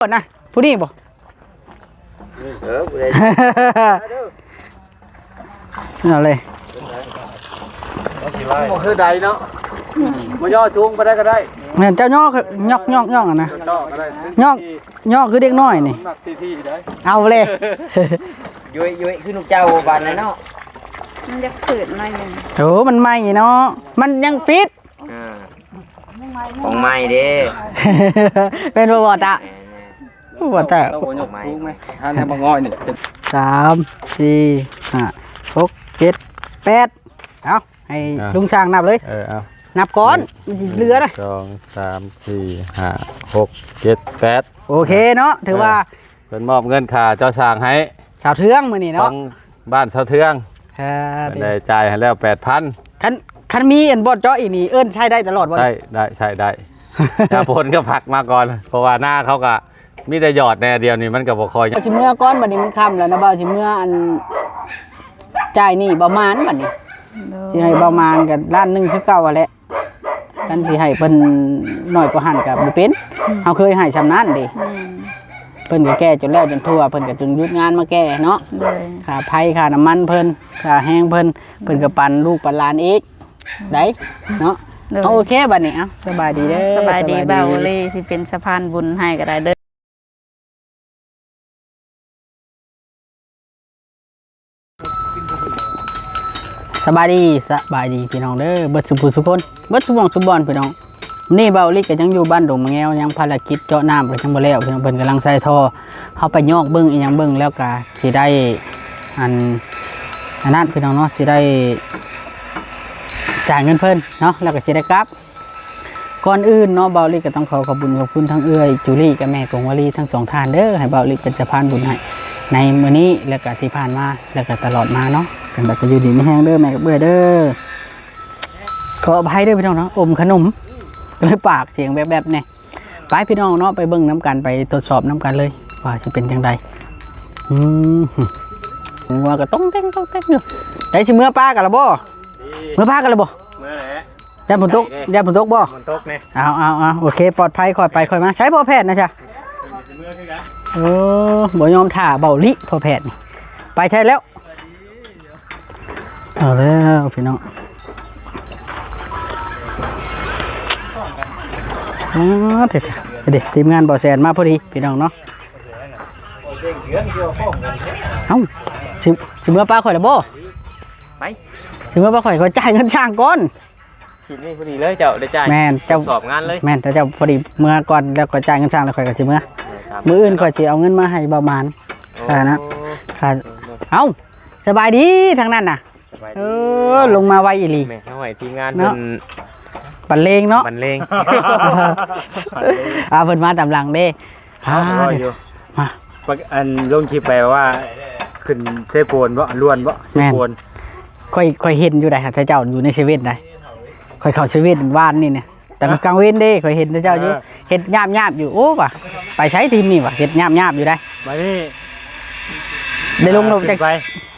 ກ່ອນນະ ຜູ້ນີ້ບໍ່? ເອີ ຜູ້ໃດ ເອົາເລີຍ ບໍ່ຄືໃດເນາະ ບໍ່ຍໍສູງປານໃດກໍໄດ້ ແມ່ນ ເຈົ້ຍໍຍົອກໆໆຫັ້ນນະ ຍໍກໍໄດ້ ຍໍ ຍໍຄືເດັກນ້ອຍນີ້ ມັກທີ່ໆໄດ້ ເອົາເລີຍ ຍຸຍໆ ຄືລູກເຈົ້າບາດນັ້ນເນາະ ມັນຢາກຝືດໜ້ອຍໜຶ່ງ ໂອ້ ມັນໃໝ່ເນາະ ມັນຍັງຟິດ ອ່າ ຂອງໃໝ່ເດ້ ແມ່ນບໍ່ ບໍ່ຕາ? ແມ່ນໆ ບໍ່ຕາ ເອົາ ຍົກສູງໄໝ ຫັນໃຫ້ມາງອຍນີ້ ສາມ ສີ່ ຫ້າ ຫົກ ເຈັດ ແປດ ເອົາ ໃຫ້ ອ່ະ ລຸງຊ່າງນັບເລີຍ ເອີ ເອົາ ນັບກ່ອນ ໜຶ່ງ ມັນຊິເຫຼືອນະ ສອງ ສາມ ສີ່ ຫ້າ ຫົກ ເຈັດ ແປດ ໂອເຄເນາະ ຖືວ່າ ເອີ ເພິ່ນມອບເງິນຄ່າເຈົ້າຊ່າງໃຫ້ ຊາວເທືອງມື້ນີ້ເນາະ ຂອງບ້ານຊາວເທືອງ ເອີ ເພິ່ນໄດ້ຈ່າຍໃຫ້ແລ້ວແປດພັນ ຄັນ ຄັນມີອັນບ່ອນເຈາະອີກນີ້ ເອີ້ນໃຊ້ໄດ້ຕະຫຼອດບໍ່? ໃຊ້ໄດ້ ໃຊ້ໄດ້ ຍາຝົນກໍພັກມາກ່ອນ ເພາະວ່ານາເຂົາກໍມີແຕ່ຢອດແດ່ ດຽວນີ້ມັນກໍບໍ່ຄ່ອຍ ຊິເມືອກ່ອນ ບັດນີ້ມັນຄ່ຳແລ້ວນະ ບ່າວຊິເມືອ ອັນ ຈ່າຍໜີ້ບ່າວມານບັດນີ້ ໂດຍ ຊິໃຫ້ບ່າວມານກໍລ້ານໜຶ່ງຄືເກົ່າຫັ້ນແຫຼະ ຄັນຊິໃຫ້ເພິ່ນໜ້ອຍກວ່າຫັ້ນກໍບໍ່ເປັນ ອືມ ເຮົາເຄີຍໃຫ້ຊ່ຳນັ້ນເດ້ ແມ່ນ ເພິ່ນກໍແກ່ຈົນແລ້ວຈົນທົ່ວ ເພິ່ນກໍຈຶ່ງຢຸດງານມາແກ່ເນາະ ໂດຍ ຄ່າໄຟຄ່ານ້ຳມັນເພິ່ນ ຄ່າແຮງເພິ່ນ ເພິ່ນກໍປັນລູກປັນຫຼານອີກ ໄດ້ເນາະ ໂດຍ ເອົາ ໂອເຄ ບັດນີ້ ເອົາ ສະບາຍດີເດີ ສະບາຍດີ ສະບາຍດີ ບ່າວໂອລີ ຊິເປັນສະພານບຸນໃຫ້ກໍໄດ້ເດີ. ສະບາຍດີ ສະບາຍດີພີ່ນ້ອງເດີ ເບິດສູ່ຜູ້ສູ່ຄົນ ເບິດສູ່ໝ່ອງສູ່ບ່ອນພີ່ນ້ອງ. ນີ້ບ່າວລິດກໍຍັງຢູ່ບ້ານດົງມະແງວ ຍັງພາລະກິດເຈາະນ້ຳກໍຍັງບໍ່ແລ້ວພີ່ນ້ອງ ເພິ່ນກຳລັງໃສ່ທໍ່ ເຮົາໄປຍອກເບິ່ງອີ່ຫຍັງເບິ່ງ ແລ້ວກໍຊິໄດ້ ອັນ ອັນນັ້ນພີ່ນ້ອງເນາະ ຊິໄດ້ຈ່າຍເງິນເພິ່ນເນາະ ແລ້ວກໍຊິໄດ້ກັບ. ກ່ອນອື່ນເນາະ ບ່າວລິດກໍຕ້ອງຂໍຂອບບຸນຂອບຄຸນທັງເອື້ອຍຈູລີກັບແມ່ກົງວາລີທັງສອງທ່ານເດີ ໃຫ້ບ່າວລິດເປັນສະພານບຸນໃຫ້ໃນມື້ນີ້ ແລ້ວກໍທີ່ຜ່ານມາ ແລ້ວກໍຕະຫຼອດມາເນາະ. ຈັ່ງໃດກໍຢູ່ດີມີແຮງເດີແມ່ກັບເອື້ອຍເດີ. ຂໍອະໄພເດີພີ່ນ້ອງເນາະ ອົມຂະໜົມ ກໍເລີຍປາກສຽງແບບໆແດ່. ໄປພີ່ນ້ອງເນາະ ໄປເບິ່ງນຳກັນ ໄປທົດສອບນຳກັນເລີຍ ວ່າຊິເປັນຈັ່ງໃດ. ອືມ ງົວກໍຕ້ອງເຕັ້ງຕ້ອງເຕັ້ງຢູ່. ໄດ້ ຊິເມືອປາກັນລະບໍ່? ເມືອປາກັນລະບໍ່? ເມືອແຫຼະ. ຢ້ານຝົນຕົກ ຢ້ານຝົນຕົກບໍ່? ຝົນຕົກແນ່. ເອົາໆໆ ໂອເຄ ປອດໄພ ຄ່ອຍໄປຄ່ອຍມາ. ໃສພໍ່ແພດນະຊະ? ເອີ ບໍ່ຍອມຖ້າເບົາລິ ພໍ່ແພດນີ້ ໄປໃສແລ້ວ? ເອົາແລ້ວພີ່ນ້ອງ ອາ ເດ ທີມງານບໍ່ແສນມາພໍດີພີ່ນ້ອງເນາະ. ເອົ້າ ຊິ ຊິເມືອປາຂ້ອຍລະບໍ່? ໄປ ຊິເມືອປາຂ້ອຍ ຂ້ອຍຈ່າຍເງິນຊ່າງກ່ອນ. ຄລິບນີ້ພໍດີເລີຍ ເຈົ້າໄດ້ຈ່າຍ. ແມ່ນ ເຈົ້າສອບງານເລີຍ. ແມ່ນ ເຈົ້າ ເຈົ້າພໍດີເມືອກ່ອນ ແລ້ວກໍຈ່າຍເງິນຊ່າງ ແລ້ວຂ້ອຍກໍຊິເມືອ. ມື້ອື່ນຂ້ອຍຊິເອົາເງິນມາໃຫ້ບ່າວໝານ. ໂອ້ ຄ່ານະ ຄ່າ. ເອົ້າ ສະບາຍດີທາງນັ້ນນະ. ສະບາຍດີ. ເອີ ລົງມາໄວອີ່ຫຼີ. ແມ່ນ ເຮົາໃຫ້ທີມງານເນາະ ເພິ່ນບັນເລງເນາະ ບັນເລງ. ອ່າ ເພິ່ນມາຕາມຫຼັງເດ້. ເອົ້າ ອ່າ ເວົ້າຢູ່ ມາ ອັນລົງຄລິບໄປວ່າຂຶ້ນເຊໂປນບໍ່ ລ້ວນບໍ່ ເຊໂປນ. ຂ້ອຍ ຂ້ອຍເຫັນຢູ່ໃດ໋ ເຈົ້າຢູ່ໃນເຊເວັນໃດ໋ ຂ້ອຍເຂົ້າເຊເວັນວານນີ້ນະ ຕອນກາງເວັນເດ້ ຂ້ອຍເຫັນເຈົ້າຢູ່. ເອີ ເຮັດຍາບໆຢູ່. ໂອ້ ວ່າໄປໃສທີມນີ້ ວ່າເຮັດຍາບໆຢູ່ໃດ໋. ບັດນີ້ ໄດ້ລົງລົງຈັກ ຂຶ້ນໄປ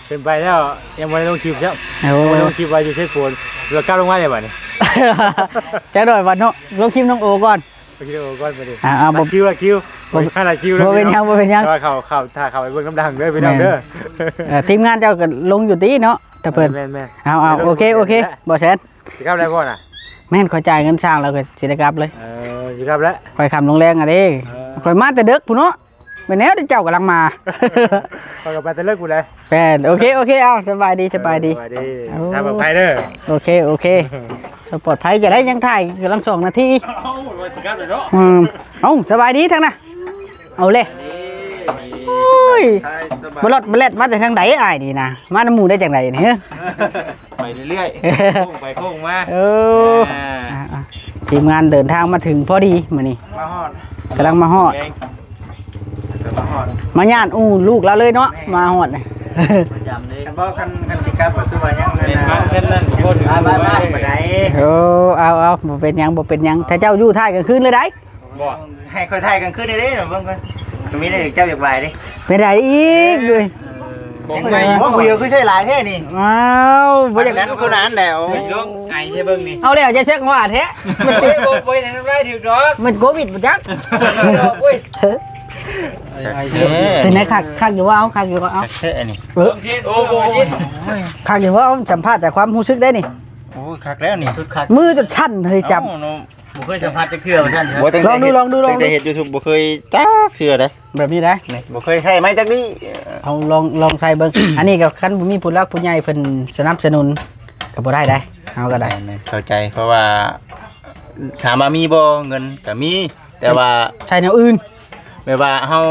ຂຶ້ນໄປແລ້ວ ຍັງບໍ່ໄດ້ລົງຄລິບຊ້ຳ. ໂອ້ ຍັງບໍ່ໄດ້ລົງຄລິບວ່າຢູ່ເຊໂປນ ແລ້ວກັບລົງມາເດ້ບັດນີ້. ຈັກໜ້ອຍວ່າເນາະ ລົງຄລິບນ້ອງໂອກ່ອນ. ໂອເຄ ໂອກ່ອນໄປເດ້. ອ່າ ອ່າ ບໍ່ ລັດຄິວ ລັດຄິວ ບໍ່ ບໍ່ທັນລັດຄິວເລີຍ. ບໍ່ເປັນຫຍັງ ບໍ່ເປັນຫຍັງ ແຕ່ວ່າເຂົ້າ ເຂົ້າ ຖ້າເຂົ້າໄປເບິ່ງນຳທາງເດີພີ່ນ້ອງເດີ. ແມ່ນ ເອີ ທີມງານເຈົ້າກໍລົງຢູ່ຕິເນາະ ແຕ່ເພິ່ນ. ແມ່ນໆ ເອົາໆ ໂອເຄ ໂອເຄ ບໍ່ແສນ ຊິກັບໄດ້ບໍ່ນະ? ແມ່ນ ຂ້ອຍຈ່າຍເງິນຊ່າງແລ້ວ ຂ້ອຍຊິໄດ້ກັບເລີຍ. ເອີ ຊິກັບແລ້ວ ຂ້ອຍຄ່ຳລົງແລງອະເດ້. ເອີ ຂ້ອຍມາແຕ່ເດິກພຸ້ນເນາະ. ແມ່ນແນວເຈົ້າກຳລັງມາ ຂ້ອຍກໍໄປແຕ່ເລິກພຸ້ນແຫຼະ. ແມ່ນ ໂອເຄ ໂອເຄ ເອົາ ສະບາຍດີ ສະບາຍດີ ສະບາຍດີ. ເອົາ ເດີນທາງປອດໄພເດີ. ໂອເຄ ໂອເຄ ປອດໄພຈະໄດ້ ຍັງຖ່າຍກຳລັງສອງນາທີ. ເອົ້າ ວ່າຊິກັບແລ້ວເນາະ. ອືມ ເອົ້າ ສະບາຍດີທັງນະ. ເອົາເລີຍ ໂອ້ຍ ສະບາຍ ບໍ່ລອດບໍ່ແລດ ມາແຕ່ທາງໃດອ້າຍນີ້ນະ? ມານຳໝູ່ໄດ້ຈັ່ງໃດນີ້? ໄປເລື້ອຍໆ ໂຄ້ງໄປໂຄ້ງມາ. ເອີ ອ່າ ອ່າ ອ່າ ທີມງານເດີນທາງມາເຖິງພໍດີມື້ນີ້ ມາຮອດ ກຳລັງມາຮອດ ມາຮອດ ມາຍາດອູ້ລູກລາວເລີຍເນາະ. ແມ່ນ ມາຮອດ ປະຈຳເລີຍ. ຄັນບໍ່ ຄັນ ຄັນຊິກັບກໍຄືວ່າຍັງ ເປັນ ອັນນັ້ນ ມັນເປັນນັ້ນ ບໍ່ໄດ້ ບໍ່ໄດ້. ເອີ ເອົາ ເອົາ ບໍ່ເປັນຫຍັງ ບໍ່ເປັນຫຍັງ. ຖ້າເຈົ້າຢູ່ທ້າຍກາງຄືນເລີຍໄດ໋. ບໍ່ ໃຫ້ຂ້ອຍຖ່າຍກາງຄືນໄດ້ເດ້ ເບິ່ງກ່ອນ ກໍມີແຕ່ເຈົ້າຢາກບາຍເດ້. ເປັນໃດອີກເວີຍ? ໂອ້ ໂອ້ ຜູ້ດຽວຄືໃຊ້ຫຼາຍແທ້ນີ້. ອ້າວ ບໍ່ຢາກ ອັນນັ້ນຄົນນັ້ນແຫຼະ. ໂອ້ ໄອໃສ່ເບິ່ງນີ້ ເອົາແລ້ວ ຢ່າເຊັກວ່າແທ້. ໂອ້ຍ ບໍ່ ບໍ່ເຮັດໃຫ້ນ້ຳລາຍຖືກດອກ. ມັນໂຄວິດບໍ່ຈັກ. ໂອ້ຍ ຄັກແທ້ ເປັນໄງ ຄັກ ຄັກຢູ່ບໍ່? ເອົາ ຄັກຢູ່ບໍ່? ເອົາ ຄັກແທ້ອັນນີ້ ເອີ ໂອ້ໂຫ ຄັກຢູ່ບໍ່? ເອົາ ສຳພາດແຕ່ຄວາມຮູ້ສຶກໄດ້ນີ້. ໂອ້ຍ ຄັກແລ້ວນີ້ ສຸດຄັກ ມືຈົນສັ່ນເຮີ້ຍ ຈັບ ເອົ້າເນາະ ບໍ່ເຄີຍສຳຜັດຈັກເທື່ອວ່າຊັ້ນ. ບໍ່ ຕັ້ງແຕ່ ລອງດູ ເຮັດ ລອງດູ ຕັ້ງແຕ່ເຮັດຢູທູບບໍ່ເຄີຍຈັກເທື່ອເດ້ ແບບນີ້ໄດ໋ ນີ້ບໍ່ເຄີຍໃຊ້ໄມ້ຈັກນີ້. ເອົາ ລອງ ລອງໃສ່ເບິ່ງ ອັນນີ້ກໍຄັນບໍ່ມີຜູ້ຫຼັກຜູ້ໃຫຍ່ເພິ່ນສະໜັບສະໜູນກໍບໍ່ໄດ້ໄດ໋ ເຮົາກໍໄດ້. ແມ່ນໆ ເຂົ້າໃຈ ເພາະວ່າຖາມວ່າມີບໍ່ ເງິນກໍມີ ແຕ່ວ່າໃຊ້ແນວອື່ນ ແບບວ່າເຮົາ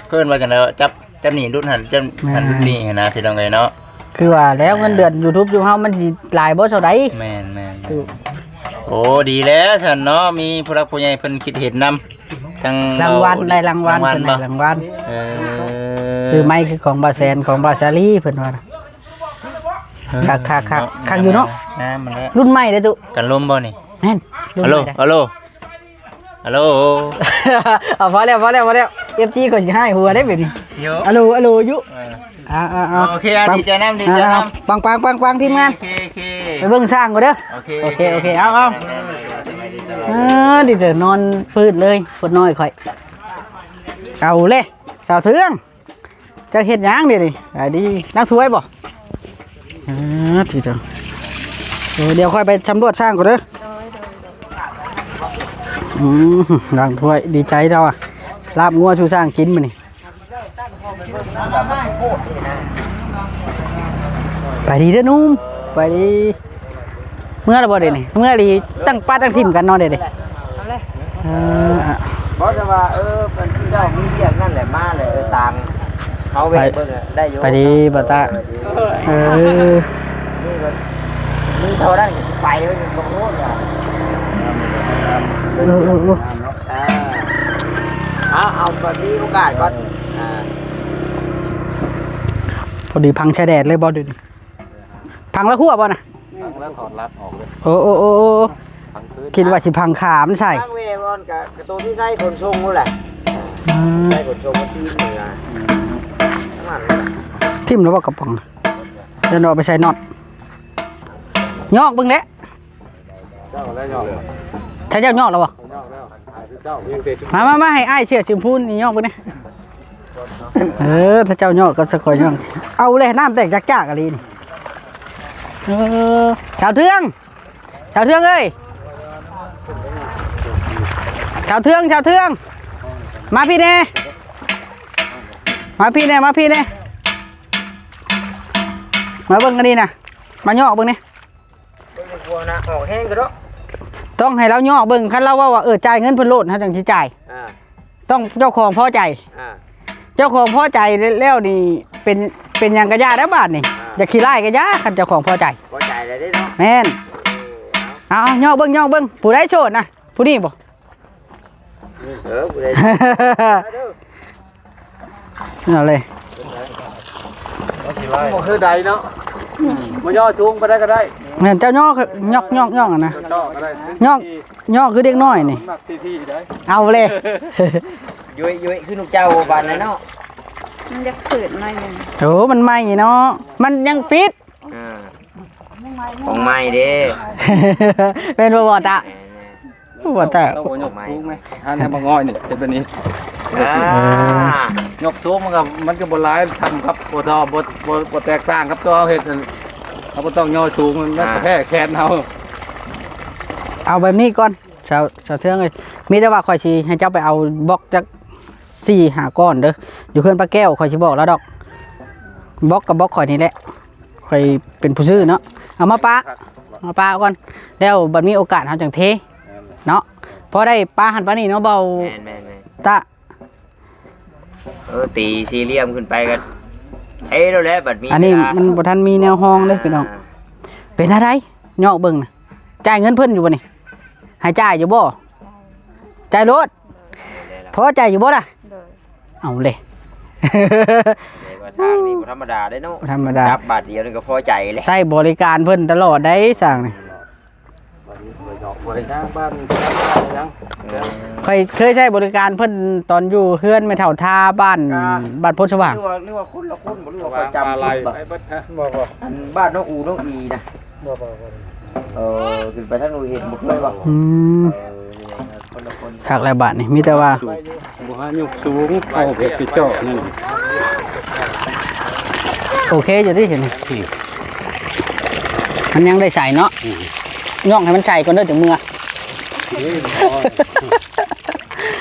ເອີ້ນວ່າຈັ່ງໃດ ຈັບ ຈັບນີ້ດຸດຫັ້ນ ຈັບ ແມ່ນ ຫັ້ນດຸດນີ້ຫັ້ນນະ ພີ່ນ້ອງເອີຍເນາະ. ຄືວ່າແລ້ວ ແມ່ນ ເງິນເດືອນຢູທູບຢູ່ເຮົາມັນຊິຫຼາຍບໍ່ ເທົ່າໃດ? ແມ່ນໆໆ ໂອ້ ດີແລ້ວຊັ້ນເນາະ ມີຜູ້ຫຼັກຜູ້ໃຫຍ່ເພິ່ນຄິດເຫັນນຳ ທັງລາງວັນ ໄດ້ລາງວັນ ລາງວັນ ເພິ່ນໃຫ້ ບໍ່ ລາງວັນ. ເອີ ຊື້ໄມ້ຄືຂອງບ່າວແສນ ຂອງບ່າວສາລີ ເພິ່ນວ່າ. ເອີ ຄັກໆໆ ເນາະ ຄັກຢູ່ເນາະ ງາມຫັ້ນແຫຼະ ລຸ້ນໃໝ່ເດ້ຕຸ ກັນລົມບໍ່ນີ້? ແມ່ນ ລຸ້ນໃໝ່ເດ້ ຮັລໂຫຼ ຮັລໂຫຼ ເອົາ ພໍແລ້ວ ພໍແລ້ວ ພໍແລ້ວ ເອັຟຊີ ກໍຊິຮ້າຍຫົວໄດ້ແບບນີ້. ໂຍ ອາໂຫຼ ອາໂຫຼ ຢູ່ ເອີ ອ່າໆໆ ໂອເຄ ອ່າ ດີໃຈນຳ ດີໃຈນຳ ອ່າໆ ປັງໆໆ ທີມງານ ໂອເຄ ໂອເຄ ໄປເບິ່ງຊ້າງກ່ອນເດີ. ໂອເຄ ໂອເຄ ໂອເຄ ໂອເຄ ເອົາ ເອົາ ເອີ ດີແຕ່ນອນຟືດເລີຍ ຄົນນ້ອຍຂ້ອຍ. ເອົາເລີຍ ສາວເທືອງ ເຈົ້າເຮັດຫຍັງດຽວນີ້? ສະບາຍດີ ລ້າງຖ້ວຍບໍ່? ເອີ ທີ່ເຈົ້າ ເອີ ດຽວຂ້ອຍໄປສຳຫຼວດຊ້າງກ່ອນເດີ. ອືມ ລ້າງຖ້ວຍ ດີໃຈແລ້ວອະ ລາບງົວສູ່ຊ້າງກິນມື້ນີ້. ໄປດີເດີໜຸ່ມ ໄປດີ. ເມື່ອລະບໍ່ເດນີ້? ເມື່ອອີ່ຫຼີ ຕັ້ງປ້າຕັ້ງທີມກັນເນາະເດນີ້. ເອົາເລີຍ ເອີ ບໍ່ ແຕ່ວ່າ ເອີ ເພິ່ນເຈົ້າມີວຽກນັ້ນແຫຼະ ມາແຫຼະ ເອີ ຕ່າງ ເຮົາແວະເບິ່ງໄດ້ຢູ່. ໄປດີ ບໍ່ຕາ ເອີ ເອີ ມີແບບ ມີເທົ່ານັ້ນກໍຊິໄປ ເອີ ບໍ່ຮູ້ວ່າ ເອີ ເອີ ເອີ ອ່າ ເອົາ ເອົາ ກໍມີໂອກາດກ່ອນ ອ່າ ພໍດີພັງຊາຍແດນເລີຍບໍ່ເດນີ້? ພັງລະຫົວບໍ່ນະ? ພັງແລ້ວຖອດລັດອອກເລີຍ. ໂອ້ ໂອ້ ໂອ້ ໂອ້ ພັງຄືນ ຄິດວ່າຊິພັງຂາມັນໃສ່. ທາງເວວອນກະ ກະໂຕທີ່ໃຊ້ຂົນສົ່ງພຸ້ນແຫຼະ. ອືມ ໃຊ້ຂົນສົ່ງມາຕີນນີ້ນະ. ອືມ ນັ້ນແຫຼະ ຖິ້ມແລ້ວບໍ່ກະປ໋ອງນະ? ແລ້ວເນາະ ໄປໃສ່ນັອດ ຍອກເບິ່ງແຫຼະ. ເຈົ້າແລ້ວຍອກ ຖ້າເຈົ້າຍອກແລ້ວບໍ່? ຍອກແລ້ວ ມາ ມາ ມາ ໃຫ້ອ້າຍເສື້ອສີຊົມພູນີ້ຍອກເບິ່ງແດ່. ເອີ ຖ້າເຈົ້າຍອກກັບສະກອຍຍອກ ເອົາແຫຼະ ນ້ຳແຕກຈາກໆ ອີ່ຫຼີນີ້. ເອີ ສາວເທືອງ ສາວເທືອງເອີຍ ສາວເທືອງ ສາວເທືອງ ມາພີ້ແດ່ ມາພີ້ແດ່ ມາພີ້ແດ່ ມາເບິ່ງອັນນີ້ນະ ມາຍອກເບິ່ງນີ້. ເບິ່ງໃນຄົວນະ ອອກແຮງກະເນາະ. ຕ້ອງໃຫ້ລາວຍໍ້ເບິ່ງ ຄັນລາວເວົ້າວ່າ ເອີ ຈ່າຍເງິນເພິ່ນໂລດ ເຮົາຈັ່ງຊິຈ່າຍ. ອ່າ ຕ້ອງເຈົ້າຂອງພໍໃຈ. ອ່າ ເຈົ້າຂອງພໍໃຈແລ້ວນີ້ ເປັນ ເປັນຫຍັງກະຢ່າແລ້ວບາດນີ້. ອ່າ ຢາກຂີ້ຮ້າຍກະຢ່າ ຄັນເຈົ້າຂອງພໍໃຈ. ພໍໃຈແລ້ວເດ້ເນາະ. ແມ່ນ. ເອີ ເອົາ ເອົາ ຍໍ້ເບິ່ງ ຍໍ້ເບິ່ງ ຜູ້ໃດໂສດນະ ຜູ້ນີ້ບໍ່? ເອີ ຜູ້ໃດ ເອົາເລີຍ ບໍ່ຄືໃດເນາະ ບໍ່ຍໍ້ສູງປານໃດກະໄດ້. ແມ່ນ ເຈົ້າຍໍ້ ຍໍ້ ຍໍ້ ຍໍ້ຫັ້ນນະ ຍໍ້ກະໄດ້ ຍໍ້ ຍໍ້ຄືເດັກນ້ອຍນີ້ ມັກທີ່ໆໄດ໋. ເອົາເລີຍ ຍຸ້ຍໆ ຄືລູກເຈົ້າບາດນັ້ນເນາະ. ມັນຢາກຝືດໜ້ອຍໜຶ່ງ. ໂອ້ ມັນໃໝ່ເນາະ ມັນຍັງປິດ. ອ່າ ຂອງໃໝ່ເດ້ ແມ່ນບໍ່ ບໍ່ຕາ? ແມ່ນໆ. ບໍ່ແຕ່ ຕ້ອງຍົກສູງໄໝ ອັນນີ້ບໍ່ງອຍນີ້ ເຮັດແບບນີ້. ອ່າ ເອີ ຍົກສູງມັນກໍ ມັນກໍບໍ່ຫຼາຍ ທຳກັບບໍ່ທໍ່ ບໍ່ ບໍ່ ບໍ່ແຕກຕ່າງກັບຕົວເຮົາເຮັດນັ້ນ ເຮົາບໍ່ຕ້ອງຍໍ້ສູງ ມັນ ອ່າ ກະແທກແຂນເຮົາ. ເອົາແບບນີ້ກ່ອນ ຊາວ ຊາວເທືອງເອີຍ ມີແຕ່ວ່າຂ້ອຍຊິໃຫ້ເຈົ້າໄປເອົາບລັອກຈັກສີ່ຫ້າກ້ອນເດີ ຢູ່ເຮືອນປ້າແກ້ວ ຂ້ອຍຊິບອກລາວດອກ ບລັອກກະບລັອກຂ້ອຍນີ້ແຫຼະ ຂ້ອຍເປັນຜູ້ຊື້ເນາະ. ເອົາມາປະ ມາປະກ່ອນ ແລ້ວບັດມີໂອກາດເຮົາຈັ່ງເທເນາະ ພໍໄດ້ປະຫັ້ນປະນີ້ເນາະ ເບົາ ແມ່ນໆໆ ຕະ ເອີ ຕີສີ່ຫຼ່ຽມຂຶ້ນໄປກະເທໂລດແຫຼະ ບັດມີ ອັນນີ້ເວລາ ມັນບໍ່ທັນມີແນວຮອງເດ້ ອ່າ ພີ່ນ້ອງ. ເປັນແນວໃດ ຍອກເບິ່ງນະ ຈ່າຍເງິນເພິ່ນຢູ່ບໍ່ນີ້? ໃຫ້ຈ່າຍຢູ່ບໍ່? ຈ່າຍໂລດ. ພໍໃຈຢູ່ບໍ່ລະ? ໂດຍ. ເອົາເລີຍ ເລີຍວ່າຊ່າງນີ້ບໍ່ທຳມະດາເດ້ເນາະ ບໍ່ທຳມະດາ ຈັບບາດດຽວນີ້ກະພໍໃຈແລ້ວ ໃຊ້ບໍລິການເພິ່ນຕະຫຼອດໄດ໋ຊ່າງນີ້. ບໍລິການບ້ານຫຍັງ ຂ້ອຍເຄີຍໃຊ້ບໍລິການເພິ່ນຕອນຢູ່ເຮືອນແມ່ເຖົ້າທາ ບ້ານ ບ້ານໂພນສະຫວ່າງ ຫຼືວ່າຄົນລະຄົນບໍ່ ຫຼືວ່າຂ້ອຍຈຳຜິດບໍ່? ບໍ່ ບໍ່ ອັນບ້ານນ້ອງອູນ້ອງອີນະ ບໍ່ ບໍ່ ບໍ່ ເອີ ຂຶ້ນໄປທາງໜູເຫັນບໍ່ເຄີຍບໍ່? ອືມ ເອີ เออ คนละคน คักแล้วบาดนี้ มีแต่ว่า บ่หายกสูง เอาแบบไปเจาะนั่น โอเคอยู่ติเห็นนี่ อืม มันยังได้ใส่เนาะ อืม ย่องให้มันใส่ก่อนเด้อ จังเมือ เอ้ย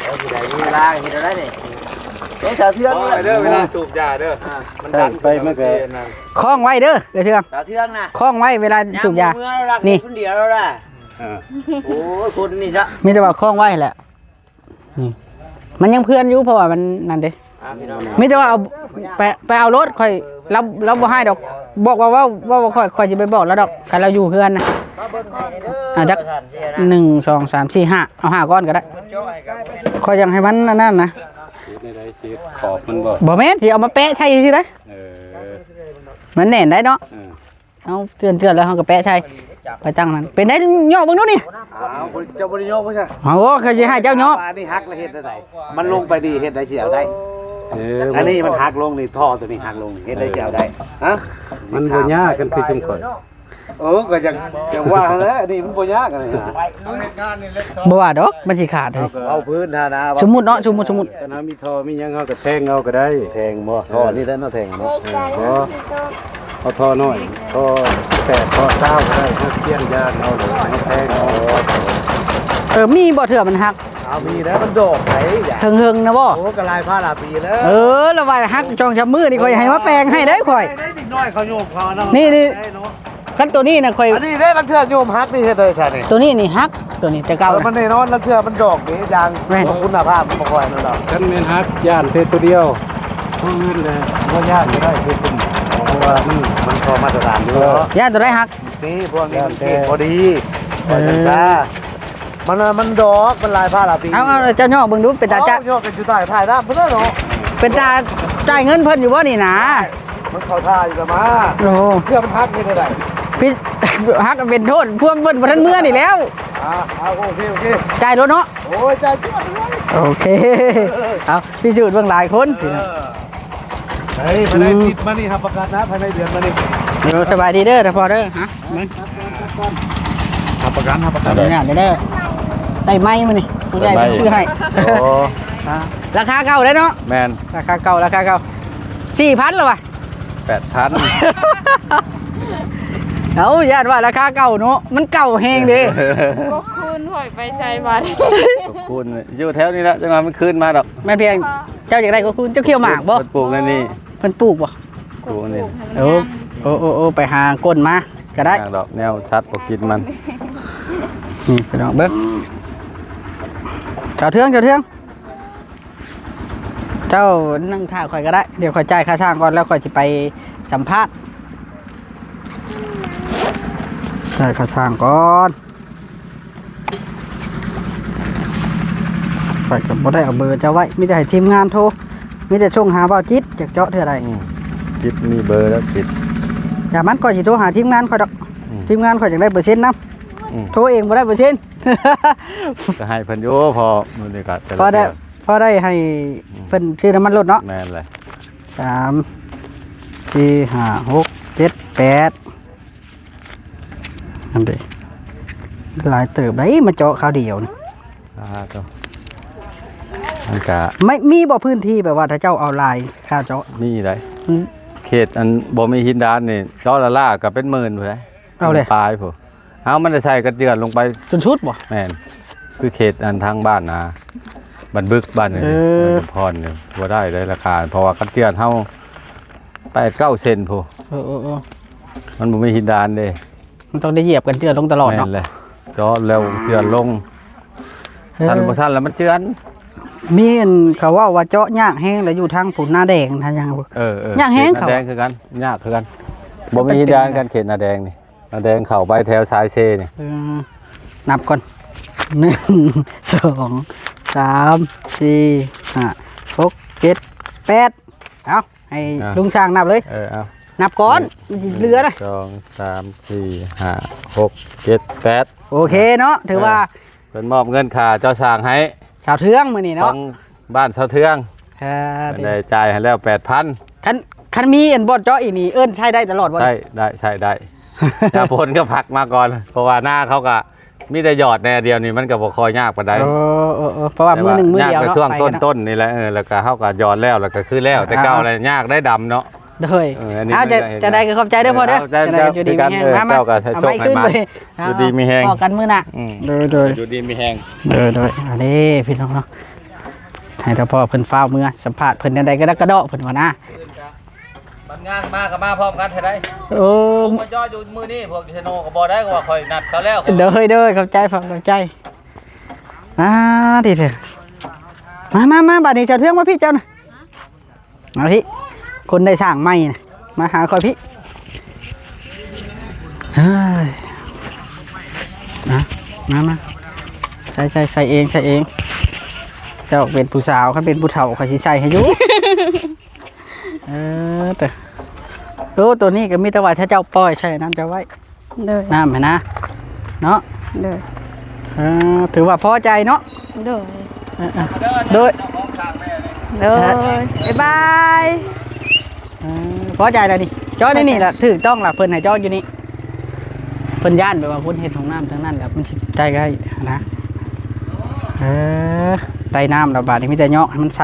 เอาสิได้มีเวลาเฮ็ดเอาได้นี่ สงสารเทื่อง เด้อ เวลาสูบยาเด้อ อ่า มันดันไปมันก็ คล้องไว้เด้อ เอ้ยเทื่อง สาวเทื่องนะ คล้องไว้เวลาสูบยา นี่ คนเดียวแล้วล่ะ เออ โอ้ย คนนี่ซะ มีแต่ว่าคล้องไว้แหละ อืม มันยังเพื่อนอยู่ เพราะว่ามันนั่นเด้ อ่า พี่น้อง มีแต่ว่าเอา ไป ไปเอารถ ข่อย ลาว ลาวบ่ให้ดอก บอกว่า เว้า เว้าว่าข่อย ข่อยสิไปบอกลาวดอก คันลาวอยู่เฮือนนะ มาเบิ่งก่อนเด้อ อ่า จัก หนึ่ง สอง สาม สี่ ห้า เอาห้าก้อนก็ได้ ข่อยยังให้มันอันนั้นนะ เฮ็ดได้ เฮ็ดขอบมันบ่ บ่แม่น สิเอามาแปะใส่ซื่อๆ เด้ เออ มันแน่นได้เนาะ เออ เอาเจือนๆ แล้วเฮาก็แปะใส่ ไปตั้งนั้น เป็นได้ ย่อเบิ่งดูนี่ อ้าว เจ้าบ่ได้ย่อบ่ใช่ โอ้ เขาสิให้เจ้าย่อ อันนี้หักแล้วเฮ็ดได้ได มันลงไปดี เฮ็ดได้สิเอาได้ เออ อันนี้มันหักลงนี่ ท่อตัวนี้หักลงนี่ เฮ็ดได้สิเอาได้ ฮะ มันบ่ยากกันคือซุมข่อย เออ ก็อยาก อยากว่าแหละ อันนี้มันบ่ยากอันนี้นะ บ่ว่าดอก มันสิขาดเลย เอาพื้นฐานะ สมมุติเนาะ สมมุติ สมมุติ คันเฮามีท่อมีหยังเฮาก็แทงเอาก็ได้ แทงบ่ ท่อนี่แหละเนาะ แทงเนาะ บ่ เอาท่อน้อย ท่อแปด ท่อซาวก็ได้ เฮาเคี่ยนยางเอาเลย เฮาแทงเอา เออ มีบ่เทื่อมันหัก เอามีแล้ว มันดอกไผ เฮิงๆ นะบ่ โอ้ ก็หลายพันหลายปีแล้ว เออ แล้วว่าหักช่องชำมื้อนี่ ข่อยให้มาแปลงให้ได้ข่อย ได้เด็กน้อยเขาโยมเขาเนาะ นี่ๆ ได้เนาะ คันตัวนี้นะข่อย อันนี้ได้ ลางเทื่อโยมหักนี่เฮ็ดได้ซะนี่ ตัวนี้นี่หัก ตัวนี้แต่เก่า เออ นะ มันแน่นอน ลางเทื่อมันดอกนี่ยาง แม่น คุณภาพมันบ่ค่อยนั่นดอก คันแม่นหัก ย่านแต่ตัวเดียว ผู้อื่นเลยบ่ย่านก็ได้ คือเป็น เพราะว่ามัน มันพอมาตรฐานอยู่เนาะ ย่านตัวใดหัก นี่พวกนี้มันเกรดบ่ดี เออ ว่าจังซะ มันน่ะ มันดอก มันหลายพันหลายปี เอา เอา เจ้าย่อเบิ่งดู เป็นตาจะ เอาย่อกันอยู่ใต้ท้ายน้ำพุ้นเนาะ เป็นตาจ่ายเงินเพิ่นอยู่บ่นี่นะ มันเข้าท่าอยู่ละมา โอ้ เพื่อมันหักเฮ็ดได้ พี่ หักเป็นโทษ พวกเพิ่นบ่ทันเมือนี่แล้ว อ่า เอา โอเค โอเค จ่ายโลดเนาะ โอ้ย จ่ายจวดเลย โอเค เอา พิสูจน์เบิ่งหลายคน เออ เฮ้ย ภายใน อืม อาทิตย์มานี่ รับประกันนะ ภายในเดือนมานี่ เออ สบายดีเด้อ ท่านพ่อเด้อ ฮะ เบิ่ง รับประกัน รับประกัน ขออนุญาตเด้อ ได้ไม้มื้อนี้ ผู้ใหญ่เพิ่นซื้อให้ โอ้ อ่า ราคาเก่าเด้เนาะ แม่น ราคาเก่า ราคาเก่า สี่พันแล้ววะ แปดพัน เอ้า ย่านว่าราคาเก่าเนาะ มันเก่าแฮงเด้ ก็คืน ข่อยไปใส่บัตร ก็คืน อยู่แถวนี้แหละ จังว่ามันคืนมาดอก แม่นเพียง เจ้าอยากได้ก็คืน เจ้าเคี่ยวหมากบ่ เพิ่นปลูกนั่นนี่ เพิ่นปลูกบ่ ปลูกนี่ เออ โอ้ โอ้ โอ้ ไปหาก้นมาก็ได้ ย่างดอกแนวสัตว์บ่กินมัน นี่พี่น้องเบิ่ง เจ้าเทือง เจ้าเทือง เจ้านั่งท่าข่อยก็ได้ เดี๋ยวข่อยจ่ายค่าช่างก่อน แล้วข่อยสิไปสัมภาษณ์ จ่ายค่าช่างก่อน ข่อยก็บ่ได้เอาเบอร์เจ้าไว้ มีแต่ให้ทีมงานโทร มีแต่ส่งหาบ่าวจิต อยากเจาะเทื่อใด อืม จิตมีเบอร์แล้วจิต อย่ามัน ข่อยสิโทรหาทีมงานข่อยดอก อืม ทีมงานข่อยอยากได้เปอร์เซ็นต์นำ อืม โทรเองบ่ได้เปอร์เซ็นต์ ก็ให้เพิ่นอยู่ พอมื้อนี้ก็แต่ละ พอได้ เทื่อ พอได้ให้ อืม เพิ่นซื้อน้ำมันรถเนาะ แม่นเลย สาม สี่ ห้า หก เจ็ด แปด นั่นเด้ หลายเติบได้มาเจาะคราวเดียวนี่ อ่า โต มันก็ ไม่ มีบ่พื้นที่แบบว่าถ้าเจ้าเอาหลายค่าเจาะ มีได้ อืม เขตอันบ่มีหินดานนี่ เจาะละล่าก็เป็นหมื่นพุ้นแหละ เอาเลย ปลายพุ้น เอามันได้ใส่กระเจือนลงไป จนสุดบ่ แม่น คือเขตอันทางบ้านนา บ้านบึก บ้านนี่ เออ บ้านสมพรนี่ บ่ได้เลยราคา เพราะว่ากระเจือนเฮาแปดเก้าเซนพุ้น เออ เออ เออ มันบ่มีหินดานเด้ มันต้องได้เหยียบกระเจือนลงตลอดเนาะ แม่นเลย เจาะแล้วกระเจือนลง เออ ทันบ่ทันแล้วมันเจือน มีอันเขาเว้าว่าเจาะยากแฮงแล้วอยู่ทางพุ้นนาแดง ทางหยัง เออ เออ ยากแฮง เขตนาแดง เขา คือกัน ยากคือกัน บ่มีหินดานกันเขตนาแดงนี่ นาแดงเข้าไปแถวสายเซนี่ เออ นับก่อน หนึ่ง สอง สาม สี่ ห้า หก เจ็ด แปด เอา ให้ อ่ะ ลุงช่างนับเลย เออ เอา นับก่อน หนึ่ง มันสิเหลือนะ สอง สาม สี่ ห้า หก เจ็ด แปด โอเคเนาะ ถือว่า เออ เพิ่นมอบเงินค่าเจาะสร้างให้ ชาวเทืองมื้อนี้เนาะ ของบ้านชาวเทือง เออ เพิ่นได้จ่ายให้แล้วแปดพัน คัน คันมีอันบ่อนเจาะอีกนี่ เอิ้นใช้ได้ตลอดบ่ ใช้ได้ ใช้ได้ ยามฝนก็พักมาก่อน เพราะว่านาเขาก็ ມີແຕ່ຢອດແດ່ ດຽວນີ້ມັນກໍບໍ່ຄ່ອຍຍາກປານໃດ. ເອີ ເອີ ເອີ ເພາະວ່າມື້ໜຶ່ງມື້ດຽວເນາະ ໄປແລ້ວ ຍາກແຕ່ຊ່ວງຕົ້ນໆນີ້ແຫຼະ. ເອີ ແລ້ວກໍເຮົາກໍຢອດແລ້ວ ແລ້ວກໍຄືແລ້ວ. ແຕ່ເກົ່າແລ້ວຍາກໄດ໋ ດຳເນາະ. ໂດຍ ເອີ ອັນນີ້ ເອົາ ແຕ່ ແຕ່ໃດກໍຂອບໃຈເດີພໍ່ເດີ. ເຈົ້າ ເຈົ້າ ເຈົ້າ ເຈົ້າກໍໃຫ້ໂຊກໃຫ້ໝານ ຢູ່ດີມີແຮງ ເຈົ້າກໍໃຫ້ໂຊກໃຫ້ໝານ ຢູ່ດີມີແຮງ ພໍກັນມື້ໜ້າ. ອືມ ໂດຍ ໂດຍ ຢູ່ດີມີແຮງ. ໂດຍ ໂດຍ ອັນນີ້ພີ່ນ້ອງເນາະ ໃຫ້ເຈົ້າພໍ່ເພິ່ນຟ້າວເມືອ ສຳພາດເພິ່ນແນວໃດກໍໄດ້ກະເດາະ ເພິ່ນວ່ານະ. ບັດງານມາກໍມາພ້ອມກັນແທ້ໃດ. ໂອ້ ມາຈອດຢູ່ມື້ນີ້ ພວກເຊໂນກໍບໍ່ໄດ້ ກໍວ່າຂ້ອຍນັດເຂົາແລ້ວ. ໂດຍ ໂດຍ ຂອບໃຈ ຂອບໃຈ. ອ່າ ດີເດີ ມາ ມາ ມາ ບາດນີ້ເຈົ້າເທື່ອງມາພີ່ເຈົ້ານະ. ມາພີ່ ຄົນໄດ້ສ້າງໃໝ່ນະ ມາຫາຂ້ອຍພີ່. ເຮີ້ຍ ມາ ມາ ມາ ໃສ່ ໃສ່ ໃສ່ເອງ ໃສ່ເອງ. ເຈົ້າເປັນຜູ້ສາວ ຄັນເປັນຜູ້ເຖົ້າ ຂ້ອຍຊິໃສ່ໃຫ້ຢູ່. ເອີ ເຕີ ໂອ້ ໂຕນີ້ກໍມີແຕ່ວ່າຖ້າເຈົ້າປ່ອຍໃສ່ນ້ຳເຈົ້າໄວ້. ໂດຍ ນ້ຳຫັ້ນນະເນາະ. ໂດຍ ເອີ ຖືວ່າພໍໃຈເນາະ. ໂດຍ ເອີ ເອີ ໂດຍ ໂດຍ ບາຍບາຍ. ເອີ ພໍໃຈແລ້ວນີ້ ເຈາະໃນນີ້ລະ ຖືກຕ້ອງລະ ເພິ່ນໃຫ້ເຈາະຢູ່ນີ້. ເພິ່ນຢ້ານແບບວ່າຄົນເຮັດຫ້ອງນ້ຳທາງນັ້ນລະ ມັນຊິໃຊ້ໄດ້ຫັ້ນນະ. ເອີ ໄດ້ນ້ຳລະ ບາດນີ້ມີແຕ່ເຍາະໃຫ້ມັນໃສ.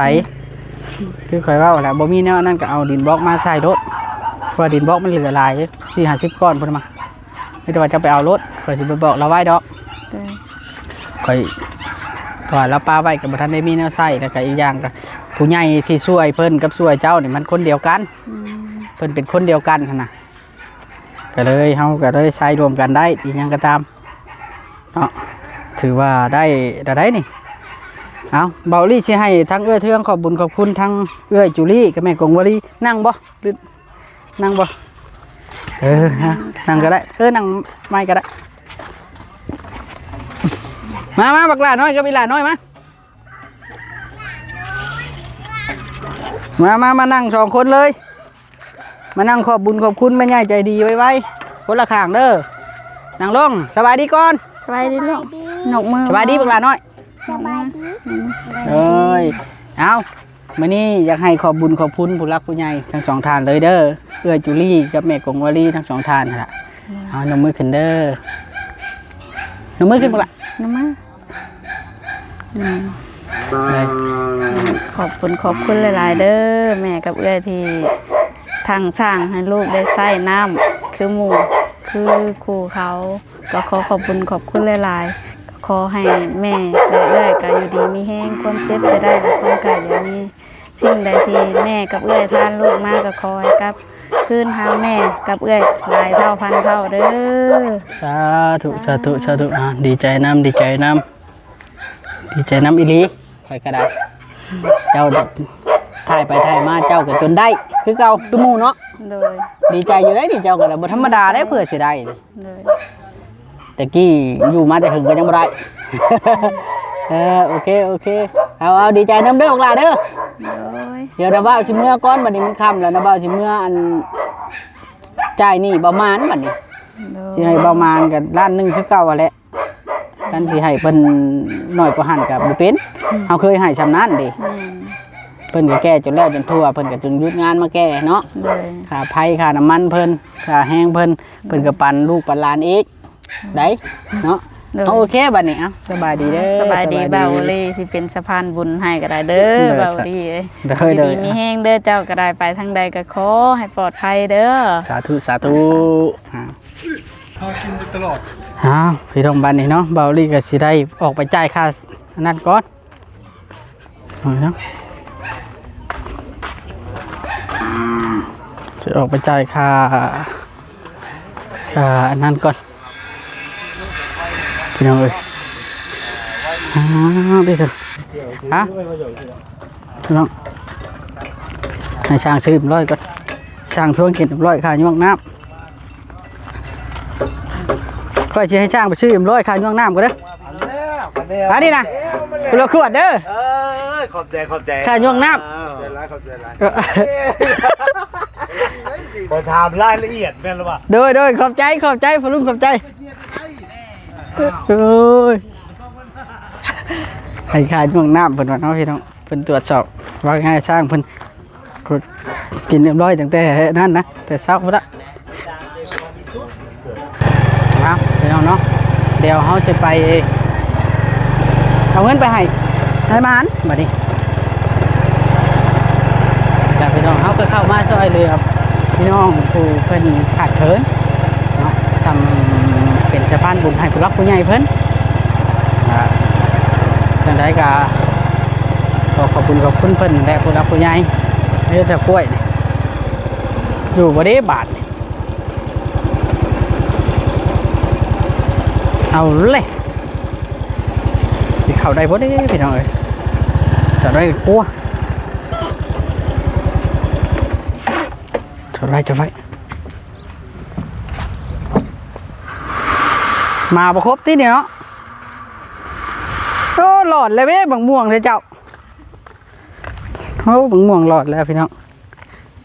ຄືຂ້ອຍເວົ້າແຫຼະ ບໍ່ມີແນວນັ້ນກໍເອົາດິນບລັອກມາໃສ່ໂລດ ເພາະວ່າດິນບລັອກມັນເຫຼືອຫຼາຍ ສີ່ຫ້າສິບກ້ອນພຸ້ນມາ. ມີແຕ່ວ່າຈະໄປເອົາໂລດ ຂ້ອຍຊິໄປບອກລາວໄວ້ດອກ. ໂດຍ ຂ້ອຍ ເພາະວ່າລາວປະໄວ້ກໍບໍ່ທັນໄດ້ມີແນວໃຊ້ ແລ້ວກໍອີກຢ່າງກໍຜູ້ໃຫຍ່ທີ່ຊ່ວຍເພິ່ນກັບຊ່ວຍເຈົ້ານີ້ມັນຄົນດຽວກັນ. ອືມ ເພິ່ນເປັນຄົນດຽວກັນຫັ້ນນະ ກໍເລີຍ ເຮົາກໍເລີຍໃຊ້ຮ່ວມກັນໄດ້ ອີກຫຍັງກໍຕາມເນາະ. ຖືວ່າໄດ້ລະໄດ໋ນີ້. ເອົາ ເບົາລີຊິໃຫ້ທາງເອື້ອຍເທືອງຂອບບຸນຂອບຄຸນທາງເອື້ອຍຈູລີກັບແມ່ກົງວາລີ. ນັ່ງບໍ່? ຫຼື ນັ່ງບໍ່? ເອີ ນັ່ງກໍໄດ້. ເອີ ນັ່ງໄມ້ກໍໄດ້. ມາ ມາ ບັກຫຼ້ານ້ອຍກັບອີຫຼ້ານ້ອຍມາ. ມາ ມາ ມານັ່ງສອງຄົນເລີຍ. ມານັ່ງຂອບບຸນຂອບຄຸນແມ່ໃຫຍ່ໃຈດີໄວໆ ຄົນລະຂ້າງເດີ. ນັ່ງລົງ. ສະບາຍດີກ່ອນ. ສະບາຍດີລູກ. ຍົກມື. ສະບາຍດີບັກຫຼ້ານ້ອຍ. ສະບາຍດີ. ອືມ ເອີຍ ເອົາ ມື້ນີ້ຢາກໃຫ້ຂອບບຸນຂອບຄຸນຜູ້ຫຼັກຜູ້ໃຫຍ່ທັງສອງທ່ານເລີຍເດີ ເອື້ອຍຈູລີກັບແມ່ກົງວາລີທັງສອງທ່ານຫັ້ນລະ. ອືມ ເອົາ ຍົກມືຂຶ້ນເດີ ຍົກມືຂຶ້ນບັກຫຼ້າ ຍົກມື. ອືມ ຂອບຄຸນ ຂອບຄຸນຫຼາຍໆເດີ ແມ່ກັບເອື້ອຍທີ່ທັງສ້າງໃຫ້ລູກໄດ້ໃຊ້ນ້ຳຄືໝູ່ ຄືຄູ່ເຂົາ. ກໍຂໍຂອບບຸນຂອບຄຸນຫຼາຍໆ ກໍຂໍໃຫ້ແມ່ ແລະ ເອື້ອຍກໍຢູ່ດີມີແຮງ ຄວາມເຈັບຈະໄດ້ ແລະ ຄວາມໄຂ້ຢ່າມີ. ສິ່ງໃດທີ່ແມ່ກັບເອື້ອຍທານລູກມາ ກໍຂໍໃຫ້ກັບຄືນຫາແມ່ກັບເອື້ອຍຫຼາຍເທົ່າພັນເທົ່າເດີ. ສາທຸ ສາທຸ ສາທຸ. ອ່າ ດີໃຈນຳ ດີໃຈນຳ ດີໃຈນຳອີ່ຫຼີ. ຂ້ອຍກໍໄດ້ ເຈົ້າຖ່າຍໄປຖ່າຍມາ ເຈົ້າກໍຈົນໄດ້ຄືເກົ່າ ຄືໝູ່ເນາະ. ໂດຍ ດີໃຈຢູ່ໄດ໋ນີ້ ເຈົ້າກໍໄດ້ ບໍ່ທຳມະດາໄດ໋ ເພື່ອຊິໄດ້. ໂດຍ ແຕ່ກີ້ຢູ່ມາແຕ່ເຖິງກໍຍັງບໍ່ໄດ້. ເອີ ໂອເຄ ໂອເຄ ເອົາ ເອົາ ດີໃຈນຳເດີບັກຫຼ້າເດີ. ໂດຍ ດຽວນາບ່າວຊິເມືອກ່ອນ ບັດນີ້ມັນຄ່ຳແລ້ວ ນາບ່າວຊິເມືອ ອັນ ຈ່າຍໜີ້ບ່າວມານບັດນີ້. ໂດຍ ຊິໃຫ້ບ່າວມານກໍລ້ານໜຶ່ງຄືເກົ່າຫັ້ນແຫຼະ. ຄັນຊິໃຫ້ເພິ່ນໜ້ອຍກວ່າຫັ້ນກໍບໍ່ເປັນ. ອືມ ເຮົາເຄີຍໃຫ້ຊ່ຳນັ້ນເດ້. ແມ່ນ ເພິ່ນກໍແກ່ຈົນແລ້ວຈົນທົ່ວ ເພິ່ນກໍຈຶ່ງຢຸດງານມາແກ່ເນາະ. ໂດຍ ຄ່າໄຟຄ່ານ້ຳມັນເພິ່ນ ຄ່າແຮງເພິ່ນ ເພິ່ນກໍປັນລູກປັນຫຼານອີກໄດ໋ເນາະ. ໂດຍ ເອົາ ໂອເຄ ບັດນີ້ ເອົາ ສະບາຍດີເດີ. ສະບາຍດີ ສະບາຍດີ ບ່າວເລີ ຊິເປັນສະພານບຸນໃຫ້ກໍໄດ້ເດີ. ໂດຍ ບ່າວເລີເອີຍ. ໂດຍ ຢູ່ດີມີແຮງເດີ ເຈົ້າກໍໄດ້ ໄປທາງໃດກໍຂໍໃຫ້ປອດໄພເດີ. ສາທຸ ສາທຸ. ອ່າ ຫາກິນຢູ່ຕະຫຼອດ. ອ້າວ ພີ່ນ້ອງ ບັດນີ້ເນາະ ບ່າວລີກໍຊິໄດ້ອອກໄປຈ່າຍຄ່າອັນນັ້ນກ່ອນເນາະ ຊິອອກໄປຈ່າຍຄ່າ ຄ່າອັນນັ້ນກ່ອນ ພີ່ນ້ອງເອີຍ. ອ້າວ ເດີ ຮະ ພີ່ນ້ອງ ໃຫ້ຊ່າງຊື້ເອັມຮ້ອຍກ່ອນ ຊ່າງທວງກິນເອັມຮ້ອຍ ຄ່າຍວກນ້ຳ. ຂ້ອຍຊິໃຫ້ຊ່າງໄປຊື້ເອັມຮ້ອຍ ຄ່າຍວກນ້ຳກ່ອນເດີ. ອັນແລ້ວ ອັນແລ້ວ ອັນນີ້ນະ ຄົນລະຂວດເດີ. ເອີ ຂອບໃຈ ຂອບໃຈ ຄ່າຍວກນ້ຳ. ເອີ ຂອບໃຈຫຼາຍ ຂອບໃຈຫຼາຍ. ເອີ ໄປຖາມລາຍລະອຽດແມ່ນຫຼືບໍ່? ໂດຍ ໂດຍ ຂອບໃຈ ຂອບໃຈ ພໍ່ລຸງ ຂອບໃຈ. ໂອ້ຍ ໃຫ້ຄ່າຍວກນ້ຳເພິ່ນວ່າເນາະ ພີ່ນ້ອງ. ເພິ່ນຕວດສອບວ່າໄງ ຊ່າງເພິ່ນ ກໍກິນຮຽບຮ້ອຍຕັ້ງແຕ່ນັ້ນນະ ແຕ່ເຊົ້າພຸ້ນລະ. ເອົາ ພີ່ນ້ອງເນາະ ເດ ດຽວເຮົາຊິໄປເອົາເງິນໄປໃຫ້ອ້າຍໝານບັດນີ້. ແລ້ວພີ່ນ້ອງເຮົາກໍເຂົ້າມາຊ່ອຍເຫຼືອພີ່ນ້ອງຜູ້ເພິ່ນຂາດເຂີນເນາະ, ທຳເປັນສະພານບຸນໃຫ້ຜູ້ຫຼັກຜູ້ໃຫຍ່ເພິ່ນ. ອ່າ ຈັ່ງໃດກໍຂໍຂອບຄຸນຂອບຄຸນເພິ່ນແຫຼະ ຜູ້ຫຼັກຜູ້ໃຫຍ່. ເຮັດແຕ່ກ້ວຍນີ້ ຢູ່ບໍ່ເດ້ບາດນີ້. ເອົາເລີຍ ຊິເຂົ້າໄດ້ບໍ່ເດ້ພີ່ນ້ອງເອີຍ. ຈອດໄວ້ກົວ ຈອດໄວ້ ຈອດໄວ້. ມາບໍ່ຄົບຕິນີ້ເນາະ. ໂອ້ ຫຼອດແລ້ວເວີຍ ບັກມ່ວງເດ້ເຈົ້າ. ໂອ້ ບັກມ່ວງຫຼອດແລ້ວພີ່ນ້ອງ.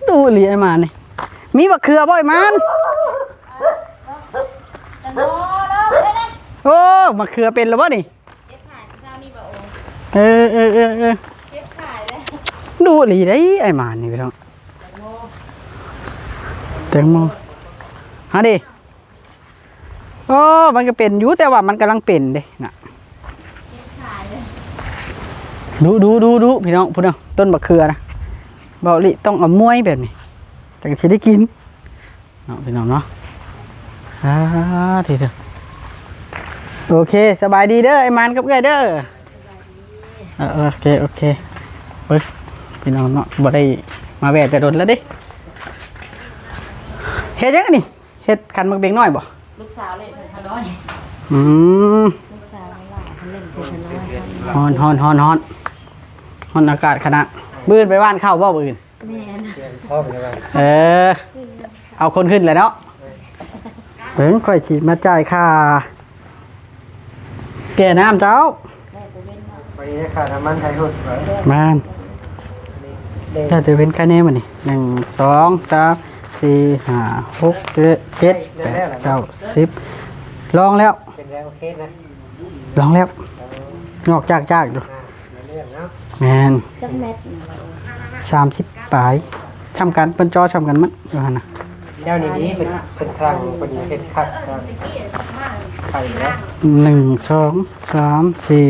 ດຸອີ່ຫຼີໄອ້ໝານນີ້. ມີບັກເຂືອບໍ່ໄອ້ໝານ? ໂອ້ ບັກເຂືອເປັນແລ້ວບໍ່ນີ້? ເກັບຂາຍມື້ເຊົ້ານີ້ບໍ່ໂອ? ເອີ ເອີ ເອີ ເອີ ເກັບຂາຍແລ້ວ. ດຸອີ່ຫຼີໄດ໋ໄອ້ໝານນີ້ພີ່ນ້ອງ. ແຕງໂມ ຫາເດ້. ໂອ້ ມັນກໍເປັນຢູ່ ແຕ່ວ່າມັນກຳລັງເປັນເດ້ນະ. ດຸໆໆ ພີ່ນ້ອງ ພຸ້ນນະ ຕົ້ນບັກເຂືອນະ. ເບົາຫຼີຕ້ອງເອົາມວຍແບບນີ້ ຈັ່ງຊິໄດ້ກິນເນາະ ພີ່ນ້ອງເນາະ. ອ່າ ທີເດີ ໂອເຄ ສະບາຍດີເດີ ໄອ້ໝານກັບເອື້ອຍເດີ. ເອີ ໂອເຄ ໂອເຄ. ເບິ່ງ ພີ່ນ້ອງເນາະ ບໍ່ໄດ້ມາແວ່ແຕ່ດົນແລ້ວເດ້. ເຮັດຫຍັງອັນນີ້? ເຮັດຂັນໝາກເບັງນ້ອຍບໍ່? ລູກສາວເຫຼັ້ນຂະນ້ອຍ. ອືມ ລູກສາວຫຼານເຫຼັ້ນຂະນ້ອຍ. ຮ້ອນ ຮ້ອນ ຮ້ອນ ຮ້ອນ ຮ້ອນອາກາດຂະໜາດ. ມື້ອື່ນໄປຫວ່ານເຂົ້າບໍ່ມື້ອື່ນ? ແມ່ນ. ເອີ ເອົາຄົນຂຶ້ນແຫຼະເນາະ. ເບິ່ງ ຂ້ອຍຊິມາຈ່າຍຄ່າ ແກ່ນ້ຳເຈົ້າ. ໄປຄ່ານ້ຳມັນໄທລົດ. ແມ່ນ ຖ້າແຕ່ເວັນຄ່າແນ່ມື້ນີ້ ໜຶ່ງ ສອງ ສາມ ສີ່ ຫ້າ ຫົກ ເຈັດ ແປດ ເກົ້າ ສິບ. ລອງແລ້ວ ເປັນໄງ ໂອເຄນະ? ລອງແລ້ວ ເອີ ງອກຈາກໆຢູ່. ອ່າ ແມ່ນ ຈັກແມັດ? ສາມສິບປາຍ ຊ່ຳກັນ ເພິ່ນຈໍ່ຊ່ຳກັນໝົດຢູ່ຫັ້ນນະ. ແນວນີ້ດີ ເພິ່ນ ເພິ່ນຄັ້ງ ເພິ່ນເຮັດຄັກ ໄປແລ້ວ. ໜຶ່ງ ສອງ ສາມ ສີ່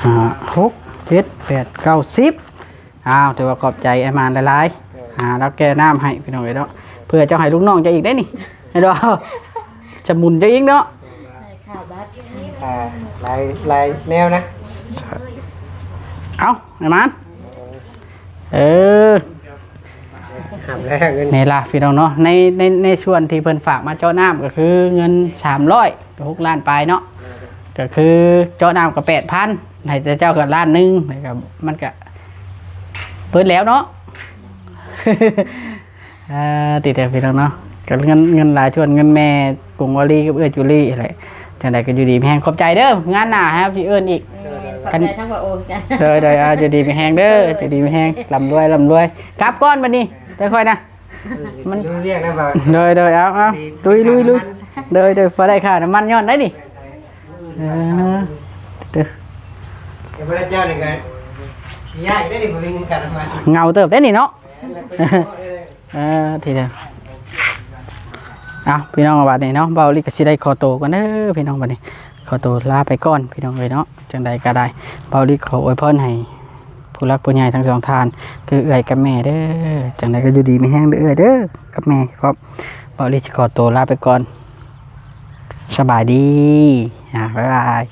ຫ້າ ຫົກ ເຈັດ ແປດ ເກົ້າ ສິບ. ອ້າວ ຖືວ່າຂອບໃຈອ້າຍໝານຫຼາຍໆ. ເອີ ຫາລາວແກ່ນ້ຳໃຫ້ພີ່ນ້ອງເອີຍເນາະ. ເພື່ອເຈົ້າໃຫ້ລູກນ້ອງເຈົ້າອີກໄດ໋ນີ້ ເຫັນບໍ່? ສະໝຸນເຈົ້າອີກເນາະ. ອ່າ ຫຼາຍ ຫຼາຍແນວນະ. ເອົ້າ ອ້າຍໝານ ເອີ ຮັບແລ້ວເງິນ ນີ້ລະພີ່ນ້ອງເນາະ. ໃນ ໃນ ໃນສ່ວນທີ່ເພິ່ນຝາກມາເຈາະນ້ຳ ກໍຄືເງິນສາມຮ້ອຍ ຫົກລ້ານປາຍເນາະ. ກໍຄືເຈາະນ້ຳກໍແປດພັນ ໃຫ້ແຕ່ເຈົ້າກໍລ້ານໜຶ່ງ ແລ້ວກໍມັນກໍເບິດແລ້ວເນາະ. ອ່າ ຕິດແທ້ພີ່ນ້ອງເນາະ ກໍເງິນ ເງິນຫຼາຍ ສ່ວນເງິນແມ່ກົງວາລີກັບເອື້ອຍຈູລີຫັ້ນແຫຼະ. ຈັ່ງໃດກໍຢູ່ດີມີແຮງ ຂອບໃຈເດີ. ງານໜ້າໃຫ້ເຮົາຊິເອີ້ນອີກ. ແມ່ນ ຂອບໃຈທັງວ່າໂອນກັນ. ໂດຍ ໂດຍ ເອົາ ຢູ່ດີມີແຮງເດີ ຢູ່ດີມີແຮງ ລ່ຳລວຍ ລ່ຳລວຍ. ກັບກ່ອນບັດນີ້ ແຕ່ຂ້ອຍນະ ມັນ ລຸຍວຽກແລ້ວ. ໂດຍ ໂດຍ ເອົາ ເອົາ ລຸຍ ລຸຍ ລຸຍ. ໂດຍ ໂດຍ ພໍໄດ້ຄ່ານ້ຳມັນຍ້ອນໄດ໋ນີ້. ເອີ ເດີ ເຈົ້ານີ້ກໍຂີ້ຍ້ານໄດ໋ນີ້ ບໍ່ມີເງິນຄ່ານ້ຳມັນ ເຫງົາເຕີບໄດ໋ນີ້ເນາະ. ເອີ ທີດຽວ ເອົາ ພີ່ນ້ອງ ບັດນີ້ເນາະ ເບົາລິກະຊິໄດ້ຂໍໂຕກ່ອນເດີພີ່ນ້ອງ. ບັດນີ້ຂໍໂຕລາໄປກ່ອນພີ່ນ້ອງເອີຍເນາະ. ຈັ່ງໃດກໍໄດ້ ເບົາລິກະຂໍອວຍພອນໃຫ້ຜູ້ຫຼັກຜູ້ໃຫຍ່ທັງສອງທ່ານ ຄືເອື້ອຍກັບແມ່ເດີ. ຈັ່ງໃດກໍຢູ່ດີມີແຮງເດີເອື້ອຍເດີ ກັບແມ່ພ້ອມ. ເບົາລິກະຊິຂໍໂຕລາໄປກ່ອນ ສະບາຍດີ ອ່າ ບາຍບາຍ.